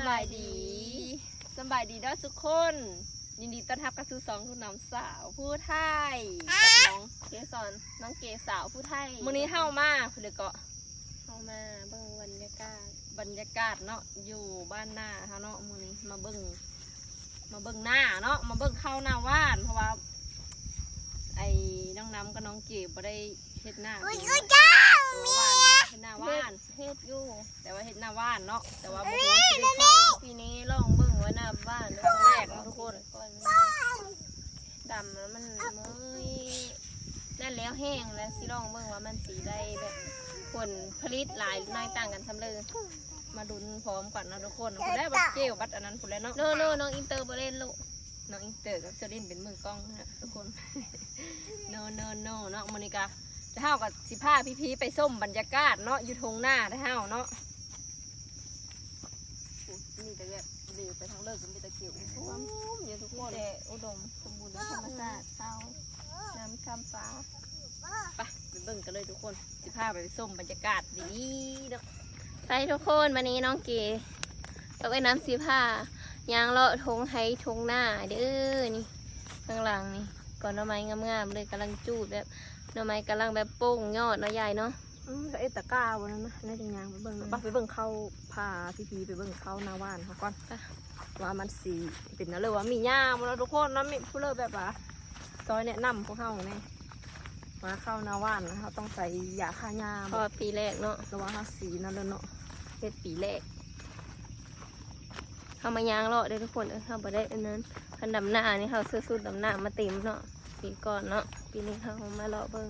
ສະບາຍດີ ສະບາຍດີເດີທຸກຄົນ ຍິນດີຕ້ອນຮັບເຂົ້າສູ່ຊ່ອງລູກນ້ຳສາວຜູ້ໄທ ກັບນ້ອງເກສອນ ນ້ອງເກສາວຜູ້ໄທ. ມື້ນີ້ເຮົາມາພຸ້ນເດເກາະ ເຮົາມາເບິ່ງບັນຍາກາດ ບັນຍາກາດເນາະ ຢູ່ບ້ານນາເຮົາເນາະ. ມື້ນີ້ມາເບິ່ງ ມາເບິ່ງນາເນາະ ມາເບິ່ງເຂົ້ານາຫວ່ານ ເພາະວ່າ ໄອ້ນ້ອງນ້ຳກັບນ້ອງເກບໍ່ໄດ້ເຮັດນາ ເຮັດນາຫວ່ານ ເຮັດຢູ່ ແຕ່ວ່າເຮັດນາຫວ່ານເນາະ ແຕ່ວ່າບໍ່ຮູ້ວ່າຊິໄດ້ເຂົ້າ. ປີນີ້ລອງເບິ່ງວ່ານາຫວ່ານຄັ້ງແລກເນາະທຸກຄົນ ດຳແລ້ວມັນເມື່ອຍ ແລ້ວແລ້ວແຫ້ງ ແລ້ວຊິລອງເບິ່ງວ່າມັນຊິໄດ້ແບບຜົນຜະລິດຫຼາຍໜ້ອຍຕ່າງກັນສ່ຳເລີ. ມາລຸ້ນພ້ອມກັນເນາະທຸກຄົນ. ພຸ້ນແຫຼະ ບັດເກວ ບັດອັນນັ້ນພຸ້ນແຫຼະເນາະ. ໂນ ໂນ ນ້ອງອິນເຕີບໍ່ຫຼິ້ນລູກ ນ້ອງອິນເຕີກັບເຊີລິນເປັນມືກ້ອງນະທຸກຄົນ. ໂນ ໂນ ໂນ ເນາະ. ມື້ນີ້ກະ ເຮົາກະຊິພາພີ່ໆໄປຊົມບັນຍາກາດເນາະ ຢູ່ທົ່ງນາເຮົາເນາະ. ໂອ້ ມີແຕ່ແບບ ເລີໄປທາງເລີກກໍມີແຕ່ເຂຽວອຸດົມຢູ່ທຸກຄົນ ມີແຕ່ອຸດົມສົມບູນທຳມະຊາດ ເຂົາ ນ້ຳຄຳປາ. ໄປ ໄປເບິ່ງກັນເລີຍທຸກຄົນ ຊິພາໄປຊົມບັນຍາກາດດີໆເນາະ. ໄປທຸກຄົນ ບາດນີ້ນ້ອງເກກັບເອື້ອຍນ້ຳຊິພາຍ່າງເລາະທົ່ງໄຮ່ທົ່ງນາເດີ. ນີ້ ຂ້າງຫຼັງນີ້ ກໍໜໍ່ໄມ້ງາມໆເລີຍ ກຳລັງຈູດ ແບບໜໍ່ໄມ້ກຳລັງແບບໂປ່ງຍອດເນາະ ຍາຍເນາະ. ອືມ ເຮັດຕະກ້າບໍ່ນັ້ນນະ ໜ້າຈະຍ່າງໄປເບິ່ງ. ໄປ ໄປເບິ່ງເຂົ້າ ພາພີ່ໆໄປເບິ່ງເຂົ້ານາຫວ່ານເຮົາກ່ອນ ໄປ ວ່າມັນຊິເປັນແນວໃດ ວ່າມີຫຍ້າບໍ່ເນາະທຸກຄົນເນາະ. ມີຜູ້ເລີແບບວ່າຊ່ອຍແນະນຳພວກເຮົາແດ່ ວ່າເຂົ້ານາຫວ່ານເຮົາຕ້ອງໃສ່ຢາຂ້າຫຍ້າ ເພາະວ່າປີແລກເນາະ ຫຼືວ່າເຮົາສີນັ້ນແຫຼະເນາະ ເຮັດປີແລກ. ເຮົາມາຍ່າງເລາະເດີທຸກຄົນເອີຍ ເຮົາບໍ່ໄດ້ອັນນັ້ນ ຄັນດຳນານີ້ເຮົາຊື້ຊຸດດຳນາມາເຕັມເນາະ ປີກ່ອນເນາະ. ປີນີ້ເຮົາມາເລາະເບິ່ງ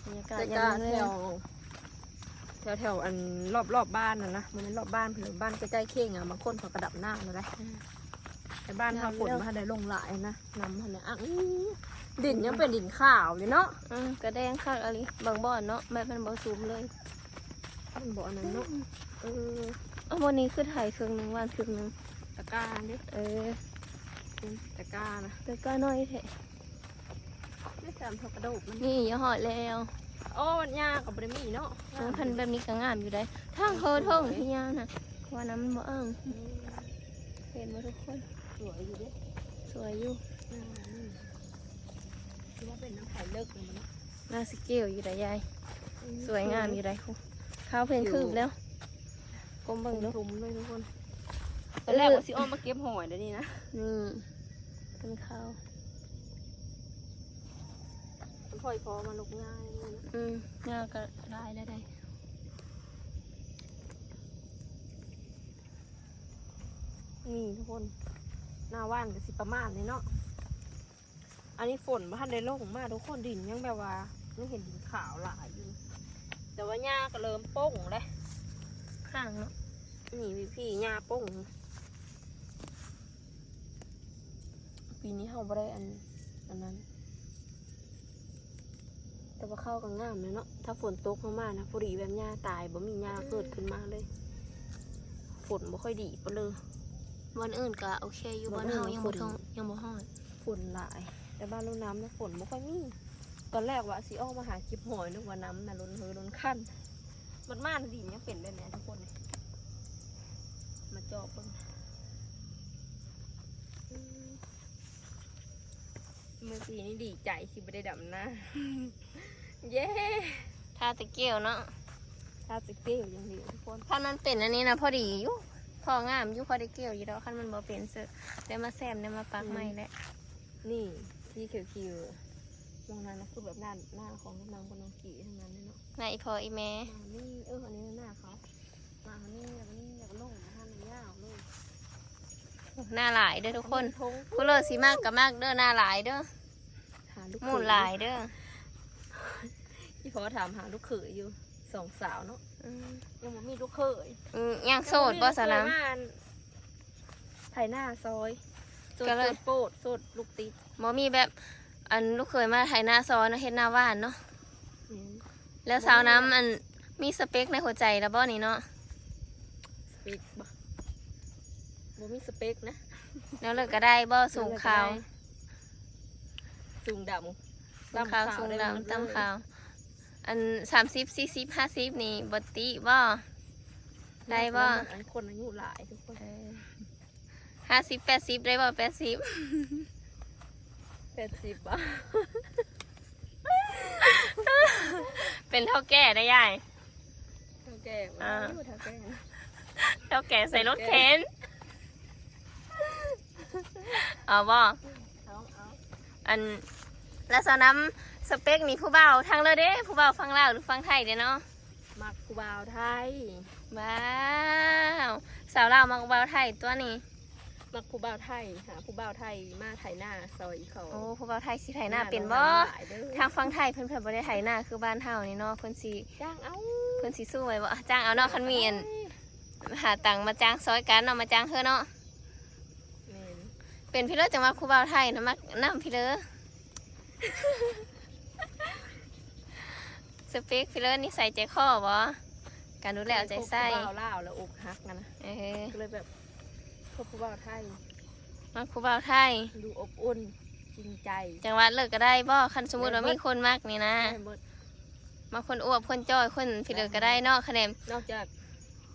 ບັນຍາກາດຍາມແລງ ແຖວ ແຖວໆ ອັນ ລອບໆ ບ້ານຫັ້ນນະ ບໍ່ແມ່ນລອບບ້ານເພິ່ນ ບ້ານໃກ້ໆ ເຂງອະ ບາງຄົນເຂົາກໍດຳນາແລ້ວເດ້. ອືມ ແຕ່ບ້ານເຮົາຝົນບໍ່ທັນໄດ້ລົງຫຼາຍນະ ນ້ຳຫັ້ນນະ ອັກ ດິນຍັງເປັນດິນຂາວຢູ່ເນາະ. ອືມ ກະແດງຄັກອີ່ຫຼີ ບາງບ່ອນເນາະ ແບບມັນບໍ່ຊຸ່ມເລີຍ ມັນບໍ່ອັນນັ້ນເນາະ. ອືມ ເອີ ເອົາ ບ່ອນນີ້ຄືໄຖເຄິ່ງໜຶ່ງ ຫວ່ານເຄິ່ງໜຶ່ງ ຕະກ້າເດ້. ເອີ ຕະກ້ານະ ຕະກ້ານ້ອຍແທ້. ໄດ້ຕາມເທົ່າກະໂດກມັນ ນີ້ ຢ່າຮອດແລ້ວ. ໂອ້ ຫຍ້າກໍບໍ່ໄດ້ມີເນາະ. ເອີ ຄັນແບບນີ້ກໍງາມຢູ່ໄດ໋ ທາງເຮີເທິງ ສວຍ ທີ່ຫຍ້ານະ ວ່ານ້ຳມັນບໍ່ເອີ້ງ. ອືມ ເຫັນບໍ່ທຸກຄົນ ສວຍຢູ່ເດ້ ສວຍຢູ່. ອືມ ຄືວ່າເປັນນ້ຳໄຜເລິກແມ່ນບໍ່ເນາະ. ໜ້າຊິເກວຢູ່ໃດ໋ຍາຍ. ອືມ ສວຍງາມຢູ່ໃດ໋ ຄາວເພງຄືບແລ້ວ ກົ້ມເບິ່ງດູ ທຸ່ມເລີຍທຸກຄົນ. ຕອນແລກວ່າຊິອອກມາເກັບຫອຍ ດຽວນີ້ນະ ນີ້ ເປັນຄາວ ມັນຄ່ອຍພໍມາລົກຫຍ້າ. ອືມ ຫຍ້າກໍຫຼາຍແລ້ວໃດ໋. ນີ້ທຸກຄົນ ນາຫວ່ານກໍຊິປະມານນີ້ເນາະ. ອັນນີ້ຝົນບໍ່ທັນໄດ້ລົງມາທຸກຄົນ ດິນຍັງແບບວ່າ ຍັງເຫັນດິນຂາວຫຼາຍຢູ່ ແຕ່ວ່າຫຍ້າກໍເລີ່ມປົ່ງແລ້ວ ຂ້າງເນາະ. ນີ້ພີ່ໆ ຫຍ້າປົ່ງ. ປີນີ້ເຮົາບໍ່ໄດ້ອັນ ອັນນັ້ນ ແຕ່ວ່າເຂົ້າກໍງາມແລ້ວເນາະ. ຖ້າຝົນຕົກເຮົາມານະ ພໍດີແບບຫຍ້າຕາຍ ບໍ່ມີຫຍ້າເກີດຂຶ້ນມາເລີຍ. ຝົນບໍ່ຄ່ອຍດີປານໃດ. ບ່ອນອື່ນກໍໂອເຄຢູ່ ບ່ອນເຮົາຍັງບໍ່ທົ່ງ ຍັງບໍ່ຮອດ ຝົນຫຼາຍ. ແຕ່ບ້ານລຸ້ນນ້ຳນະ ຝົນບໍ່ຄ່ອຍມີ. ຕອນແລກວ່າຊິອອກມາຫາເກັບຫອຍ ນຶກວ່ານ້ຳນະລົ້ນເຮີລົ້ນຄັນ ບັດມານະ ດິນຍັງເປັນແບບນີ້ທຸກຄົນ. ມາເຈາະເບິ່ງ ອືມ ມື້ກີ້ນີ້ດີໃຈທີ່ບໍ່ໄດ້ດຳນາ ເຢ້ ຖ້າແຕ່ເກວເນາະ ຖ້າແຕ່ເກວຢ່າງດຽວທຸກຄົນ. ຄັນມັນເປັນອັນນີ້ນະ ພໍດີຢູ່ ພໍງາມຢູ່ ພໍໄດ້ເກວຢູ່ດອກ. ຄັນມັນບໍ່ເປັນ ເຊີ ໄດ້ມາແຊມ ໄດ້ມາປັກໃໝ່ແຫຼະ. ນີ້ທີ່ຂຽວໆ ໝ່ອງນັ້ນນະ ຄືແບບນັ້ນ ໜ້າຂອງນ້ອງກັບນ້ອງກີ້ທັງນັ້ນເລີຍເນາະ. ໜ້າອີ່ພໍ່ອີ່ແມ່ ໜ້ານີ້ ເອີ ອັນນີ້ໜ້າເຂົາ ໜ້ານີ້ ແລ້ວກໍນີ້ ແລ້ວກໍລົງມາຫັ້ນຍາວເລີຍ. ໜ້າຫຼາຍເດີທຸກຄົນ ຜູ້ເລີຊິມັກກໍມັກເດີ ໜ້າຫຼາຍເດີ ໝູ່ຫຼາຍເດີ. ອີ່ພໍ່ຖາມຫາລູກເຂີຍຢູ່ ສອງສາວເນາະ. ອືມ ຍັງບໍ່ມີລູກເຂີຍ. ອືມ ຍັງໂສດບໍ່ສະນະ? ໄຖນາຊອຍ ໂສດ ໂສດໂປດ ໂສດລູກຕິດ. ບໍ່ມີແບບ ອັນ ລູກເຂີຍມາໄຖນາຊອຍເນາະ ເຮັດນາຫວ່ານເນາະ. ແມ່ນ ແລ້ວສາວນ້ຳ ອັນ ມີສະເປັກໃນຫົວໃຈແລ້ວບໍ່ນີ້ເນາະ? ສະເປັກບໍ່? ບໍ່ມີສະເປັກນະ. ແນວເລີກກໍໄດ້ບໍ່? ສູງຂາວ ສູງດຳ ສູງຂາວ ຕ່ຳຂາວ ສູງດຳ ໄດ້ໝົດເລີຍ ຕ່ຳຂາວ. ອັນ ສາມສິບ ສີ່ສິບ ຫ້າສິບ ນີ້ບໍ່ຕິບໍ່? ໄດ້ບໍ່? ອັນຄົນອາຍຸຫຼາຍທຸກຄົນ. ເອີ ຫ້າສິບ ແປດສິບ ໄດ້ບໍ່? ແປດສິບ ແປດສິບບໍ່? ເປັນເຖົ້າແກ່ໄດ້ຍາຍ. ເຖົ້າແກ່ບໍ່? ອ່າ ເຖົ້າແກ່ ເຖົ້າແກ່ໃສ່ລົດເຂັນ. ເອົາບໍ່? ເອົາ ເອົາ. ອັນ ແລ້ວສາວນຳ ສະເປັກນີ້ ຜູ້ບ່າວທາງລາວເດ້? ຜູ້ບ່າວຝັ່ງລາວ ຫຼື ຝັ່ງໄທເດ້ເນາະ? ມັກຜູ້ບ່າວໄທ. ວ້າວ ສາວລາວມັກຜູ້ບ່າວໄທຕົວນີ້. ມັກຜູ້ບ່າວໄທ ຫາຜູ້ບ່າວໄທມາໄຖນາຊ່ອຍອີ່ພໍ່. ໂອ້ ຜູ້ບ່າວໄທຊິໄຖນາເປັນບໍ່? ທາງຝັ່ງໄທເພິ່ນ ເພິ່ນບໍ່ໄດ້ໄຖນາຄືບ້ານເຮົານີ້ເນາະ. ເພິ່ນຊິຈ້າງເອົາ ເພິ່ນຊິສູ້ໄວ້ບໍ່? ຈ້າງເອົາເນາະ. ຄັນມີອັນ ຫາຕັງມາຈ້າງຊ່ອຍກັນເນາະ ມາຈ້າງເຮີເນາະ. ແມ່ນ. ເປັນພີ່ເລີຈັ່ງວ່າຜູ້ບ່າວໄທນະ ມັກນຳພີ່ເລີ. ສະເປັກພີ່ເລີນິໄສໃຈຄໍບໍ່? ການດູແລເອົາໃຈໃສ່. ຄົບຜູ້ບ່າວລາວແລ້ວອົກຫັກຫັ້ນນະ. ເອີ ກໍເລີຍແບບ ຄົບຜູ້ບ່າວໄທ. ມັກຜູ້ບ່າວໄທ ດູອົບອຸ່ນຈິງໃຈ. ຈັ່ງວ່າເລີກກໍໄດ້ບໍ່? ຄັນສົມມຸດວ່າມີຄົນມັກນີ້ນະ. ໄດ້ໝົດ. ມັກຄົນອວບ ຄົນຈ່ອຍ ຄົນພີ່ເລີກໍໄດ້ເນາະ. ຄະແນນ ນອກຈາກ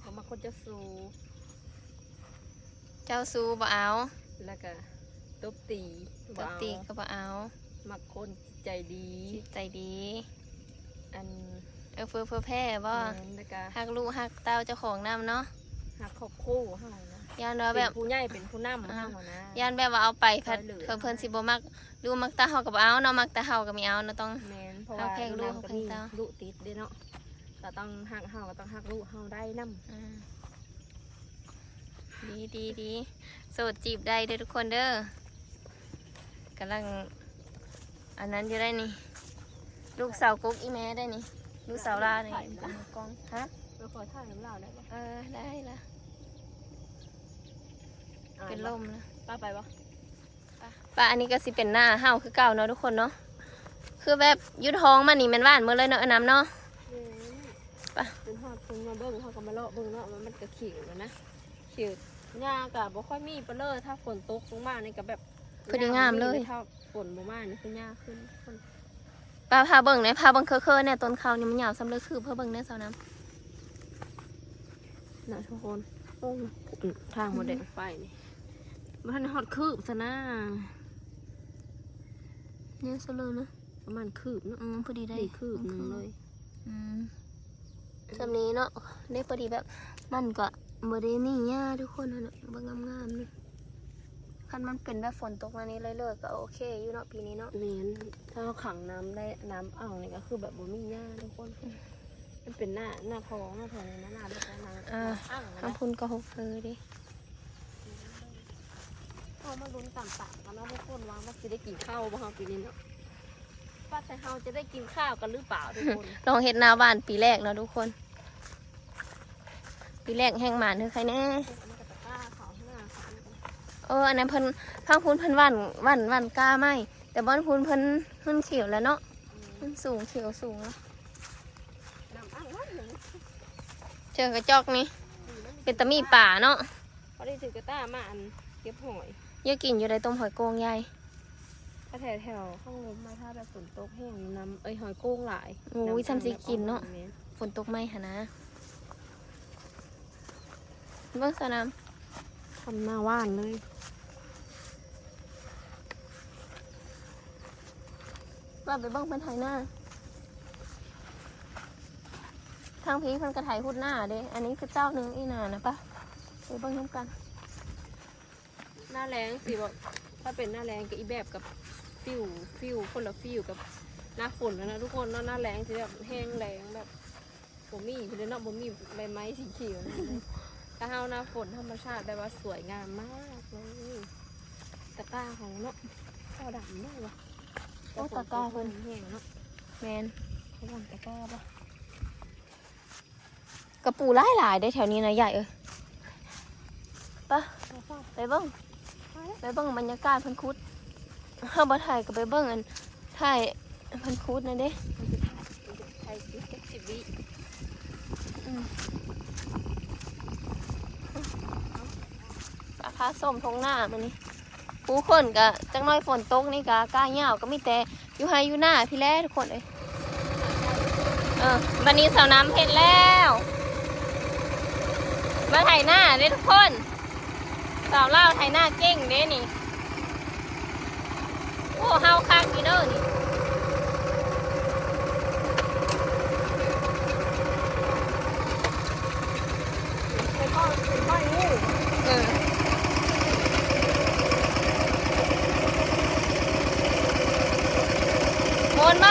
ບໍ່ມັກຄົນເຈົ້າຊູ້. ເຈົ້າຊູ້ບໍ່ເອົາ ແລ້ວກະຕົບຕີ ຕົບຕີກໍບໍ່ເອົາ. ມັກຄົນຈິດໃຈດີ ຈິດໃຈດີ. ອັນ ເອື້ອເຟື້ອເຜື່ອແຜ່ບໍ່? ແມ່ນ. ແລ້ວກະຮັກລູກຮັກເຕົ້າເຈົ້າຂອງນຳເນາະ ຮັກຄອບຄົວເຮົານະ. ຢ້ານວ່າແບບເປັນຜູ້ໃຫຍ່ເປັນຜູ້ນຳເຮົານະ. ຢ້ານແບບວ່າເອົາໄປພັດເພິ່ນຊິບໍ່ມັກ ລູກມັກຕາເຮົາກໍບໍ່ເອົາເນາະ ມັກຕາເຮົາກໍມີເອົາເນາະ. ຕ້ອງ ແມ່ນ. ເພາະວ່າລູກເຮົາກໍມີລູກຕິດເດ້ເນາະ ກໍຕ້ອງຮັກ ເຮົາກໍຕ້ອງຮັກລູກເຮົາໄດ້ນຳ. ອ່າ ດີໆໆ ໂສດຈີບໄດ້ເດີທຸກຄົນເດີ. ກຳລັງອັນນັ້ນຢູ່ໄດ໋ນີ້ ລູກສາວກົກອີ່ແມ່ໄດ໋ນີ້ ລູກສາວລາວນີ້. ຮະ? ໄປຂໍຖ່າຍນຳລາວໄດ້ບໍ່? ເອີ ໄດ້ລະ. ເປັນລົມລະ. ປ້າໄປບໍ່? ປະ ອັນນີ້ກໍຊິເປັນໜ້າເຮົາຄືເກົ່າເນາະທຸກຄົນເນາະ. ຄືແບບຢູ່ທ້ອງມັນນີ້ແມ່ນຫວ່ານໝົດເລີຍເນາະ ເອື້ອຍນຳເນາະ. ແມ່ນ. ໄປ ຈົນຮອດເພິ່ນມາເບິ່ງ ເຮົາກໍມາເລາະເບິ່ງເນາະ ວ່າມັນກໍຂຽວແລ້ວນະ. ຂຽວ ຫຍ້າກໍບໍ່ຄ່ອຍມີປານໃດ ຖ້າຝົນຕົກລົງມານີ້ກໍແບບ ພໍດີງາມເລີຍ. ຖ້າຝົນບໍ່ມານີ້ຄືຫຍ້າຂຶ້ນ. ປ້າພາເບິ່ງແດ່ ພາເບິ່ງເຄີໆແດ່ ຕົ້ນເຂົ້ານີ້ມັນຍາວສ່ຳເລີຄືບ ພາເບິ່ງແດ່ສາວນຳ. ນະທຸກຄົນ ໂອ້ ທາງໝົດແດງໄຟນີ້ ບໍ່ທັນຮອດຄືບຊະນາ. ຍາວສ່ຳເລີນະ ປະມານຄືບເນາະ. ອືມ ພໍດີໄດ້ ນີ້ຄືບໜຶ່ງເລີຍ. ອືມ ສ່ຳນີ້ເນາະ ໄດ້ພໍດີແບບ ມັນກະບໍ່ໄດ້ມີຫຍ້າທຸກຄົນຫັ້ນນະ ເບິ່ງງາມໆນີ້. ຄັນມັນເປັນແບບຝົນຕົກມານີ້ເລື້ອຍໆ ກໍໂອເຄຢູ່ເນາະ ປີນີ້ເນາະ. ແມ່ນ. ຖ້າເຮົາຂັງນ້ຳໄດ້ ນ້ຳອ່າງນີ້ກໍຄືແບບບໍ່ມີຫຍ້າທຸກຄົນ. ອືມ ມັນເປັນໜ້າ ໜ້າທ້ອງ ໜ້າທ້ອງ ໜ້າ ໜ້າ ອ່າ ອ່າງ ທາງພຸ້ນກໍຫົກເລີເດ້. ເຮົາມາລຸ້ນຕາມປາກກັນເນາະທຸກຄົນ ວ່າມັນຊິໄດ້ກິນເຂົ້າບໍ່ເຮົາປີນີ້ເນາະ. ວ່າແຕ່ເຮົາຈະໄດ້ກິນເຂົ້າກັນຫຼືເປົ່າທຸກຄົນ. ລອງເຮັດນາຫວ່ານປີແລກເນາະທຸກຄົນ ປີແລກແຮ່ງໝານຄືໃຄແນ່. ເອີ ອັນນັ້ນເພິ່ນ ທາງພຸ້ນເພິ່ນຫວ່ານ ຫວ່ານ ຫວ່ານກ້າໄມ້ ແຕ່ບ່ອນພຸ້ນເພິ່ນ ເພິ່ນຂຽວແລ້ວເນາະ. ອືມ ເພິ່ນສູງ ຂຽວສູງແລ້ວ. ນ້ຳອ່າງນ້ອຍໜຶ່ງ ເຈີກະຈອກນີ້ ອືມ ເປັນຕາມີປາເນາະ. ພໍໄດ້ຖືກະຕ້າມາອັນເກັບຫອຍ ຢາກກິນຢູ່ໃດ ຕົ້ມຫອຍໂກງໃຫຍ່. ຖ້າແຖວໆ ຂ້າງລົມມາ ຖ້າແບບຝົນຕົກແຮງ ນ້ຳ ເອີຍ ຫອຍໂກງຫຼາຍ. ໂອ້ຍ ນ້ຳ ຊ່ຳຊິກິນເນາະ. ແມ່ນ. ຝົນຕົກໃໝ່ຫັ້ນນະ. ເບິ່ງສາວນຳ ທຳນາຫວ່ານເລີຍ. ວ່າໄປເບິ່ງເພິ່ນໄຖນາ. ທາງພີ້ເພິ່ນກໍໄຖຮຸດໜ້າເດ້. ອັນນີ້ຄືເຈົ້າໜຶ່ງອີ່ໜ້ານະ. ປະ ໄປເບິ່ງນຳກັນ. ໜ້າແລ້ງຊິແບບ ຖ້າເປັນໜ້າແລ້ງກໍອີກແບບກັບ ຟີລ ຟີລ ຄົນລະຟີລກັບໜ້າຝົນນະທຸກຄົນເນາະ. ໜ້າແລ້ງຊິແບບແຫ້ງແລ້ງ ແບບບໍ່ມີພຸ້ນເນາະ ບໍ່ມີໃບໄມ້ສີຂຽວ. ຖ້າເຮົາໜ້າຝົນທຳມະຊາດແບບວ່າສວຍງາມມາກເລີຍ. ຕາກ້າຂອງເນາະ ພໍດຳແນ່ວະ. ໂອ້ ຕາກ້າເພິ່ນແຫ້ງເນາະ. ແມ່ນ. ເຂົາຫວ່ານຕາກ້າບໍ່? ກະປູຫຼາຍໆເດ້ແຖວນີ້ນະ ຍາຍເອີຍ. ປະ ໄປເບິ່ງ ໄປເບິ່ງບັນຍາກາດເພິ່ນຂຸດ. ເຮົາບໍ່ຖ່າຍກໍໄປເບິ່ງອັນ ຖ່າຍເພິ່ນຂຸດນັ້ນເດ້. ໄປ ພາຊົມທົ່ງນາມື້ນີ້. ຜູ້ຄົນກະຈັກໜ້ອຍຝົນຕົກນີ້ກະກ້າຍາວ ກໍມີແຕ່ຢູ່ໄຮ່ຢູ່ນາພີ້ແຫຼະທຸກຄົນເອີຍ. ເອີ ບັດນີ້ສາວນຳເຮັດແລ້ວ. ລາວໄຖນາເດ້ທຸກຄົນ ສາວລາວໄຖນາເກັ່ງເດ້ນີ້. ໂອ້ ເຮົາຄັກຢູ່ເດີນີ້. ເອີ ມ່ວນບໍ່ລຸງເອີຍ? ມ່ວນໆ ມ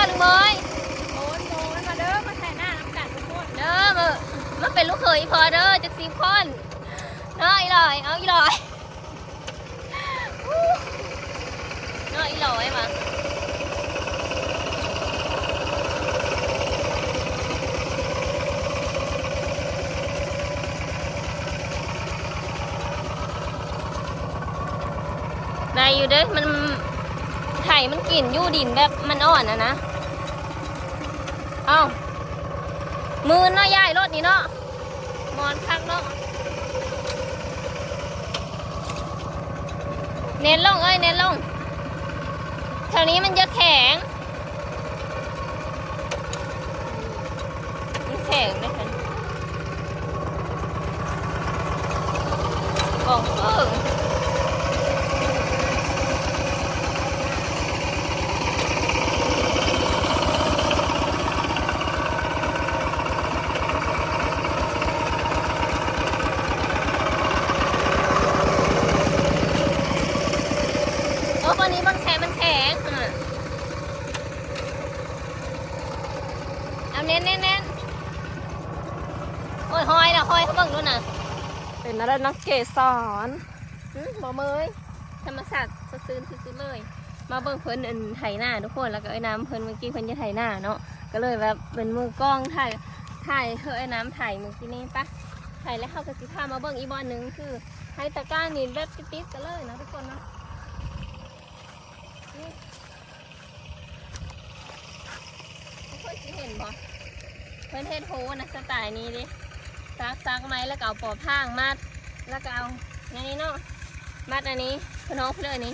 າເດີ ມາໄຖນານຳກັນທຸກຄົນເດີ. ມາ ມາເປັນລູກເຂີຍອີ່ພໍ່ເດີ ຈັກສິບຄົນເນາະ ອີ່ຫຼ້ອຍ. ເອົາ ອີ່ຫຼ້ອຍ. ເນາະ ອີ່ຫຼ້ອຍວ່າ ໄດ້ຢູ່ເດ້ ມັນ ໄຖມັນກິນຢູ່ດິນແບບມັນອ່ອນນະນະ. ເອົ້າ ມື່ນເນາະ ຍ້າຍລົດນີ້ເນາະ. ມ່ວນຄັກເນາະ. ແໜ້ນລົງເອີຍ ແໜ້ນລົງ. ແຖວນີ້ມັນຈະແຂງ ມັນແຂງເດ້. ຂອງເອີ ໂອ້ ຕອນນີ້ມັນແຂງ ມັນແຂງ ເອົາແໜ້ນໆໆ. ໂອ້ຍ ຮອຍລະ ຮອຍ ເຂົາເບິ່ງດູນະ. ເປັນແນວໃດ ນ້ອງເກດສອນ? ຫື ບໍ່ເມີຍ ທຳມະຊາດ ສົດຊື່ນສຸດໆເລີຍ. ມາເບິ່ງເພິ່ນ ອັນ ໄຖນາທຸກຄົນ ແລ້ວກໍເອື້ອຍນ້ຳເພິ່ນ ເມື່ອກີ້ເພິ່ນຈະໄຖນາເນາະ ກໍເລີຍແບບເປັນມືກ້ອງ ຖ່າຍ ຖ່າຍເອື້ອຍນ້ຳໄຖມື້ກີ້ນີ້. ປະ ໄຖແລ້ວເຮົາກໍຊິພາມາເບິ່ງອີກບ່ອນໜຶ່ງ ຄືໄຮ່ຕາກ້ານີ້ແບບຕິດໆກັນເລີຍເນາະທຸກຄົນເນາະ. ນີ້ ທຸກຄົນຊິເຫັນບໍ່ ເພິ່ນເຮັດໂຮນະ ສະໄຕນີ້ເດ້ ສັກ ສັກໄມ້ ແລ້ວກໍເອົາປອພາງມັດ ແລ້ວກໍເອົາອັນນີ້ເນາະ ມັດອັນນີ້ ເພິ່ນຮ້ອງເພິ່ນເອີ້ນນີ້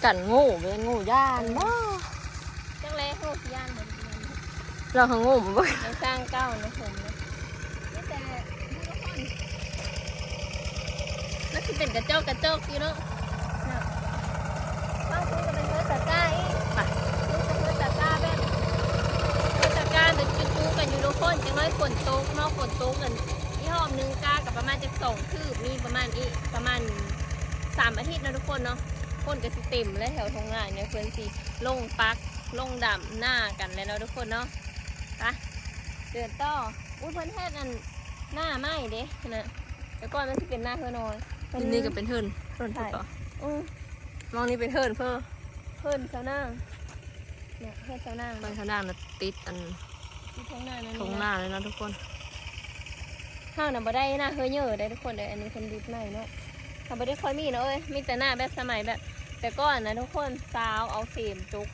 ກັນງູ ແມ່ນງູຢ້ານບໍ່? ເອີ ຈັກແລງູຊິຢ້ານບໍ່? ລາວຫາງູບໍ່ເບິ່ງ ຍັງສ້າງເກົ່ານະເພິ່ນນະ. ມີແຕ່ ມັນຊິເປັນກະຈອກກະຈອກຢູ່ເນາະ ເນາະ. ຝັ່ງພຸ້ນກໍເປັນເຮືອນຕາກ້າອີກ ໄປ ພຸ້ນກໍເຮືອນຕາກ້າ ແບບເຮືອນຕາກ້າແບບຈຸໆກັນຢູ່ທຸກຄົນ. ຈັກໜ້ອຍຝົນຕົກເນາະ ຝົນຕົກກັນອີກຮອບໜຶ່ງ ກ້າກໍປະມານຈັກສອງຄືບ ມີປະມານອີກ ປະມານສາມອາທິດເນາະທຸກຄົນເນາະ. ຄົນກໍຊິເຕັມແລ້ວແຖວທົ່ງນານີ້ ເພິ່ນຊິລົງປັກລົງດຳນາກັນແລ້ວເນາະທຸກຄົນເນາະ. ໄປ ເດີນຕໍ່. ອຸ້ຍ ເພິ່ນເຮັດອັນ ໜ້າໄມ້ເດ້ນະ ແຕ່ກ່ອນມັນຊິເປັນໜ້າເຮືອນ້ອຍ. ອັນນີ້ກໍເປັນເຮືອນ ເຮືອນ ໃຊ່ ເພິ່ນກໍ ອື ມອງນີ້ເປັນເຮືອນເພິ່ນ ເຮືອນຊາວນາງ ເນຍ ເຮືອນຊາວນາງ ເຮືອນຊາວນາງນະ ຕິດອັນ ຢູ່ທົ່ງນານັ້ນ ທົ່ງນາເລີຍເນາະທຸກຄົນ. ເຮົານະບໍ່ໄດ້ໜ້າເຮືອເຍີໄດ໋ທຸກຄົນເອີຍ ອັນນີ້ເພິ່ນດິດໃໝ່ເນາະ. ເຮົາບໍ່ໄດ້ຄ່ອຍມີເນາະເອີຍ ມີແຕ່ໜ້າແບບສະໄໝແບບ ແຕ່ກ່ອນນະທຸກຄົນ ຊາວເອົາເສມຈົກ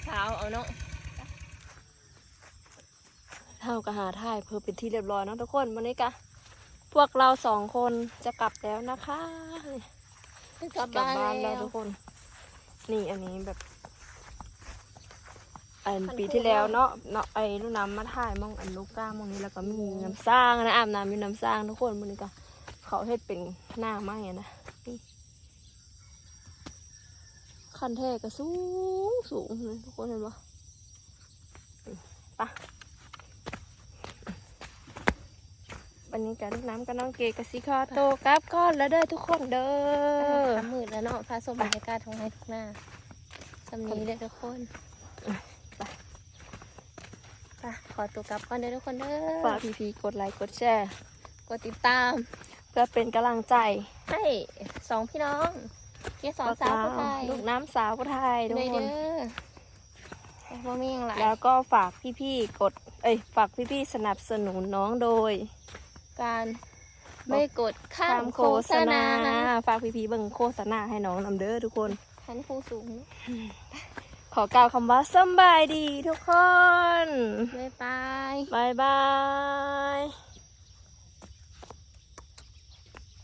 ຊາວເອົາເນາະ. ເຮົາກໍຫາຖ່າຍເພື່ອເປັນທີ່ຮຽບຮ້ອຍເນາະທຸກຄົນ. ມື້ນີ້ກະພວກເຮົາສອງຄົນຈະກັບແລ້ວນະຄະ ຈະກັບບ້ານແລ້ວທຸກຄົນ. ນີ້ ອັນນີ້ແບບ ອັນປີທີ່ແລ້ວເນາະ ເນາະ ໄອ້ລູກນ້ຳມາຖ່າຍໝ່ອງອັນລູກກ້າໝ່ອງນີ້ ແລ້ວກໍມີນ້ຳສ້າງນະ ອາບນ້ຳຢູ່ນ້ຳສ້າງທຸກຄົນ. ມື້ນີ້ກະເຂົາເຮັດເປັນໜ້າໄມ້ນະ ນີ້ ຄັນແທ້ກໍສູງໆເລີຍທຸກຄົນ ເຫັນບໍ່? ໄປ ບັດນີ້ກໍນ້ຳກັບນ້ອງເກດກໍຊິຂໍໂຕກັບກ່ອນແລ້ວເດີທຸກຄົນເດີ. ຄ່ຳມືດແລ້ວເນາະ ພາຊົມບັນຍາກາດທົ່ງໄຮ່ທົ່ງນາສ່ຳນີ້ເດີທຸກຄົນ. ໄປ ໄປ ຂໍໂຕກັບກ່ອນເດີທຸກຄົນເດີ. ຝາກພີ່ໆກົດໄລກົດແຊ ກົດຕິດຕາມ ເພື່ອເປັນກຳລັງໃຈໃຫ້ສອງພີ່ນ້ອງ ເກດສອນສາວຜູ້ໄທ ລູກນ້ຳສາວຜູ້ໄທທຸກຄົນເດີ. ບໍ່ມີຫຍັງຫຼາຍ ແລ້ວກໍຝາກພີ່ໆກົດ ເອີຍ ຝາກພີ່ໆສະໜັບສະໜູນນ້ອງໂດຍການໄມ່ກົດຂ້າມໂຄສະນາ. ຝາກພີ່ໆເບິ່ງໂຄສະນາໃຫ້ນ້ອງນຳເດີທຸກຄົນ. ຄັນຄູສູງ ຂໍກ່າວຄຳວ່າສຳບາຍດີທຸກຄົນ. ບາຍບາຍ ບາຍບາຍ.